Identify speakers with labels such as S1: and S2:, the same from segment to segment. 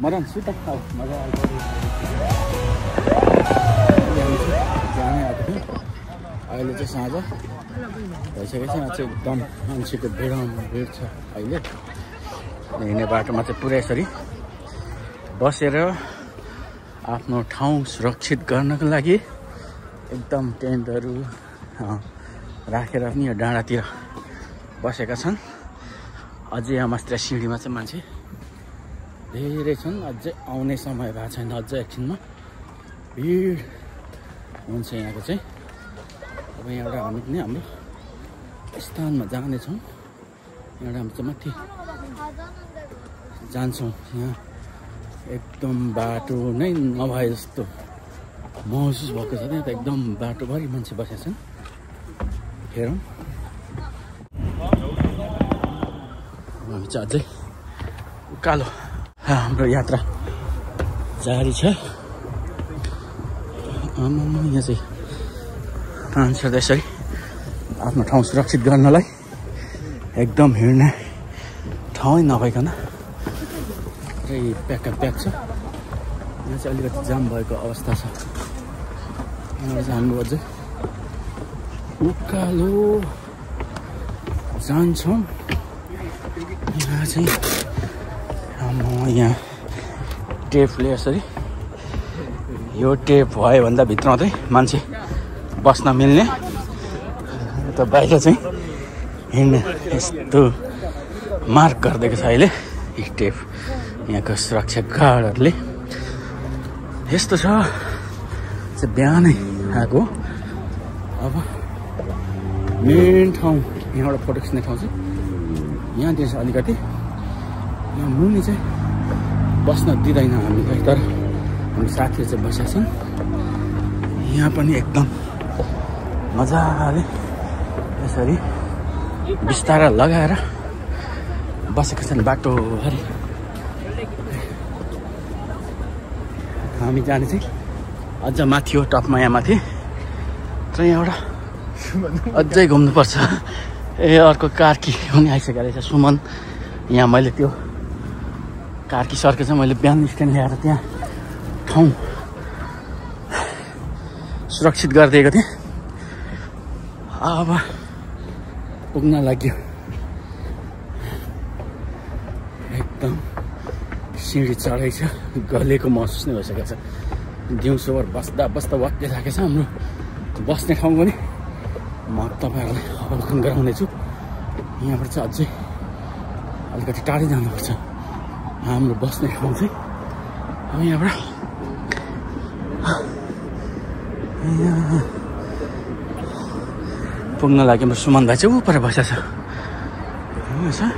S1: मदन सुत मजा जाने आएको थियो अहिले चाहिँ साँझ भइसकेको छ चाहिँ एकदम मान्छेको भिड छ अहिले हिँड्ने बाटोमा चाहिँ पुरै यसरी बसेर आफ्नो ठाउँ सुरक्षित गर्नको लागि एकदम टेन्टहरू राखेर पनि यो डाँडातिर बसेका छन् अझै यहाँ मास्टर सिँढीमा चाहिँ मान्छे धेरै छन् अझै आउने समय भएको छैन अझै एकछिनमा भिड हुन्छ यहाँको चाहिँ अब यहाँबाट हामी पनि हाम्रो स्थानमा जानेछौँ यहाँबाट हामी चाहिँ माथि जान्छौँ यहाँ एकदम बाटो नै नभए जस्तो महसुस भएको छ त्यहाँ त एकदम बाटोभरि मान्छे बसेका छन् हेरौँ हामी चाहिँ अझै उकालो हाम्रो यात्रा जारी छ यहाँ चाहिँ मान्छेहरू यसरी आफ्नो ठाउँ सुरक्षित गर्नलाई एकदम हिँड्ने ठाउँ नभइकन पुरै प्याक छ यहाँ चाहिँ अलिकति जाम भएको अवस्था छ यहाँ चाहिँ हाम्रो अझै उकालो जान्छौँ यहाँ चाहिँ यहाँ टेपले यसरी यो टेप भयो भन्दा भित्राउँदै मान्छे बस्न मिल्ने त बाहिर चाहिँ हिँड्ने यस्तो मार्क गरिदिएको छ अहिले टेप यहाँको सुरक्षा गार्डहरूले यस्तो छ चाहिँ बिहानै आएको अब मेन ठाउँ यहाँबाट फोटो खिच्ने ठाउँ चाहिँ यहाँतिर चाहिँ अलिकति यहाँ मुनि चाहिँ बस्न दिँदैन हामीलाई तर हाम्रो साथीहरू चाहिँ बसेका छन् यहाँ पनि एकदम मजाले यसरी बिस्तारा लगाएर बसेका छन् बाटोभरि हामी जाने चाहिँ अझ माथि हो टपमा यहाँ माथि तर यहाँबाट अझै घुम्नुपर्छ ए अर्को कार्की पनि आइसकेको रहेछ सुमन यहाँ मैले त्यो कार्की सर्के चाहिँ मैले बिहान स्ट्यान्ड ल्याएर त्यहाँ ठाउँ सुरक्षित गरिदिएको थिएँ अब पुग्न लाग्यो एकदम सिँढी चढाइ छ गलेको महसुस नै भइसकेको छ दिउँसोभर बस्दा बस्दा वाक्कै लागेको छ हाम्रो बस्ने ठाउँ पनि म तपाईँहरूलाई अवलोकन गराउनेछु यहाँबाट चाहिँ अझै अलिकति टाढै जानुपर्छ हाम्रो बस्ने ठाउँ चाहिँ अब यहाँबाट पुग्न लागि हाम्रो सुमन भाइ चाहिँ उपर बसेको छ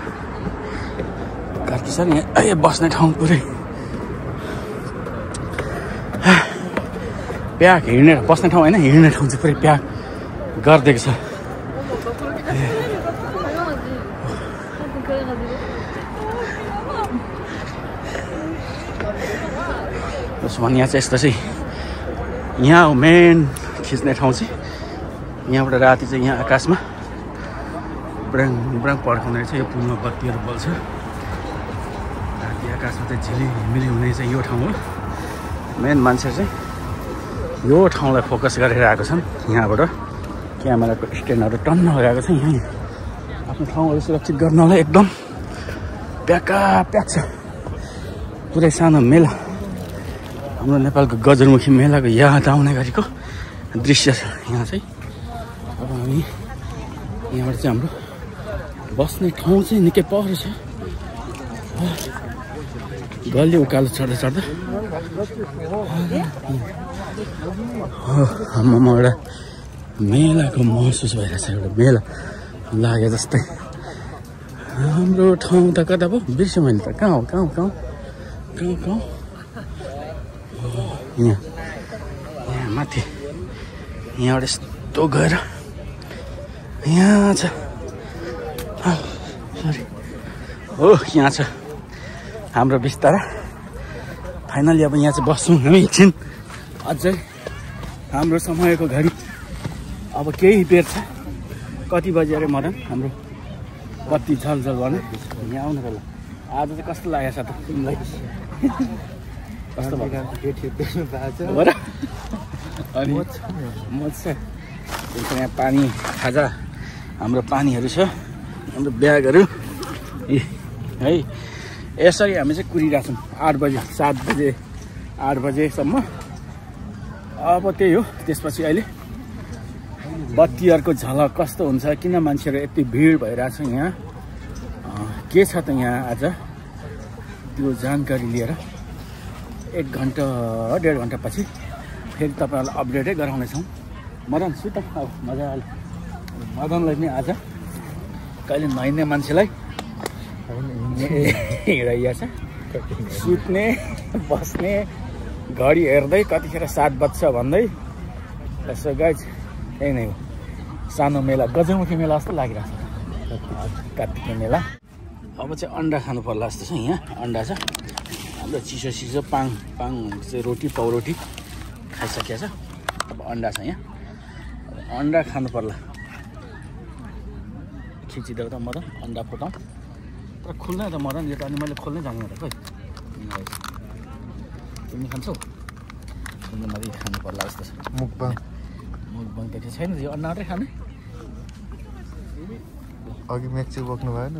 S1: कार्की सर यहाँ बस्ने ठाउँ पुरै प्याक हिँड्ने बस्ने ठाउँ होइन हिँड्ने ठाउँ चाहिँ पुरै प्याक गरिदिएको छ सुमन यहाँ चाहिँ यस्तो चाहिँ यहाँ हो मेन खिच्ने ठाउँ चाहिँ यहाँबाट राति चाहिँ यहाँ आकाशमा ब्राङ ब्राङ पड्काउने रहेछ यो पुलमा बत्तीहरू बल्छ राति आकाशमा चाहिँ झिलिमिली हुने चाहिँ यो ठाउँ हो मेन मान्छे चाहिँ यो ठाउँलाई फोकस गरेर आएको छन् यहाँबाट क्यामेराको स्ट्यान्डहरू टन्न लगाएको छ यहाँ आफ्नो ठाउँहरू सुरक्षित गर्नलाई एकदम प्याक छ पुरै सानो मेला हाम्रो नेपालको गजरमुखी मेलाको याद आउने गरेको दृश्य छ यहाँ चाहिँ अब हामी यहाँबाट चाहिँ हाम्रो बस्ने ठाउँ चाहिँ निकै पर छ गल्ली उकालो चढ्दा हाम्रोमा एउटा मेलाको महसुस भइरहेछ एउटा मेला लागे जस्तै हाम्रो ठाउँ त कता पो बिर्सेँ मैले त कहाँ हो यहाँ माथि यहाँबाट यस्तो गएर यहाँ छ सरी हो यहाँ छ हाम्रो बिस्तारा फाइनली अब यहाँ चाहिँ बस्छौँ हामी एकछिन अझै हाम्रो समयको घडी अब केही बेर छ कति बजी अरे मदन हाम्रो बत्ती झलझल भने यहाँ आउनु होला आज चाहिँ कस्तो लागेको छ त तिमीलाई कस्तो भयो अनि मजा यहाँ पानी खाजा हाम्रो पानीहरू छ हाम्रो ब्यागहरू है यसरी हामी चाहिँ कुरिरहेछौँ 8 बजे 7 बजे 8 बजेसम्म अब त्यही हो त्यसपछि अहिले बत्तीहरूको झलक कस्तो हुन्छ किन मान्छेहरू यति भिड भइरहेछ यहाँ के छ त यहाँ आज त्यो जानकारी लिएर 1 घन्टा 1.5 घन्टा पछि फेरि तपाईँहरूलाई अपडेटै गराउनेछौँ मदन सुत अब मजाले मदनलाई पनि आज कहिले नहिँड्ने मान्छेलाई हिँडाइया छ सुत्ने बस्ने घडी हेर्दै कतिखेर 7 बज्छ भन्दै यसो गाइज यही नै हो सानो मेला गजमुखी मेला जस्तो लागिरहेको छ कार्तिक मेला अब चाहिँ अन्डा खानु पर्ला जस्तो छ यहाँ अन्डा छ हाम्रो चिसो चिसो पाङ चाहिँ रोटी पाउरोटी खाइसकेको छ अब अन्डा छ यहाँ अन्डा खानु पर्ला खिचिदेऊ त मदन अन्डा फुटाउँ तर खुल्नै त मदन यो त अनि मैले खोल्नै जान्दिनँ त खोइ तिमी खान्छौ तिमीले मात्रै खानु पर्ला जस्तो छ
S2: मुखबाङ
S1: त त्यो छैन यो अन्डा मात्रै खाने
S2: अघि मेक्ची बोक्नु भएन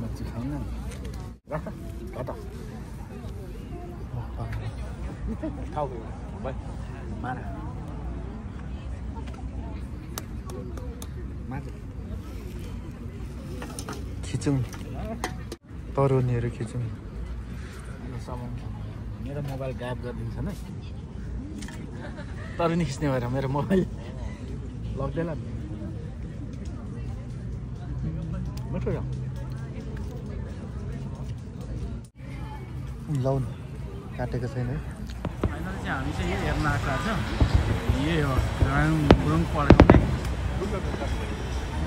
S1: मेक्ची खाएन राख मारा
S2: खिचौँ तरुनीहरू खिचौँ
S1: मेरो मोबाइल गायब गरिदिन्छ नि तरुनी खिच्ने भएर मेरो मोबाइल लग्दैन मिठो
S2: लाउनु काटेको छैन है
S1: फाइनल चाहिँ हामी चाहिँ यही हेर्न आएको छ यही हो गुरुङ पढाउने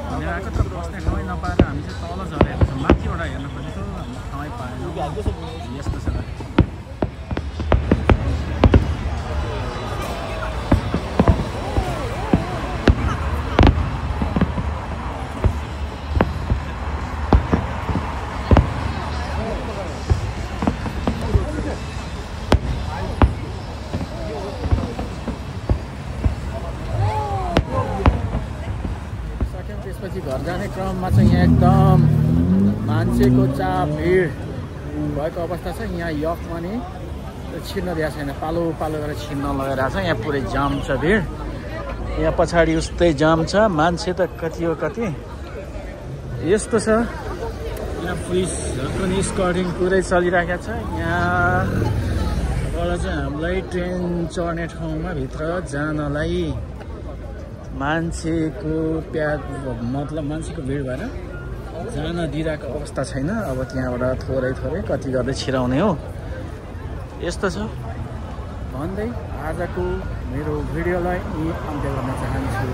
S1: भनेर आएको तर बस्ने ठाउँै नपाएर हामी चाहिँ तल झरेर हेर्छ माथिबाट हेर्न खोजेको हाम्रो ठाउँै पाएन यस्तो छ घर जाने क्रममा चाहिँ यहाँ एकदम मान्छेको चाप भिड भएको अवस्था छ यहाँ यकमा नि छिर्न दिएको छैन पालो पालो गरेर छिर्न लगाइरहेको छ यहाँ पुरै जाम छ भिड यहाँ पछाडि उस्तै जाम छ मान्छे त कति हो कति यस्तो छ यहाँ पुलिसहरूको नि स्कर्टिङ पुरै चलिरहेको छ यहाँबाट चाहिँ हामीलाई ट्रेन चढ्ने ठाउँमा भित्र जानलाई मान्छेको मतलब मान्छेको भिड भएर जान दिइरहेको अवस्था छैन अब त्यहाँबाट थोरै कति गर्दै छिराउने हो यस्तो छ भन्दै आजको मेरो भिडियोलाई अन्त्य गर्न चाहन्छु।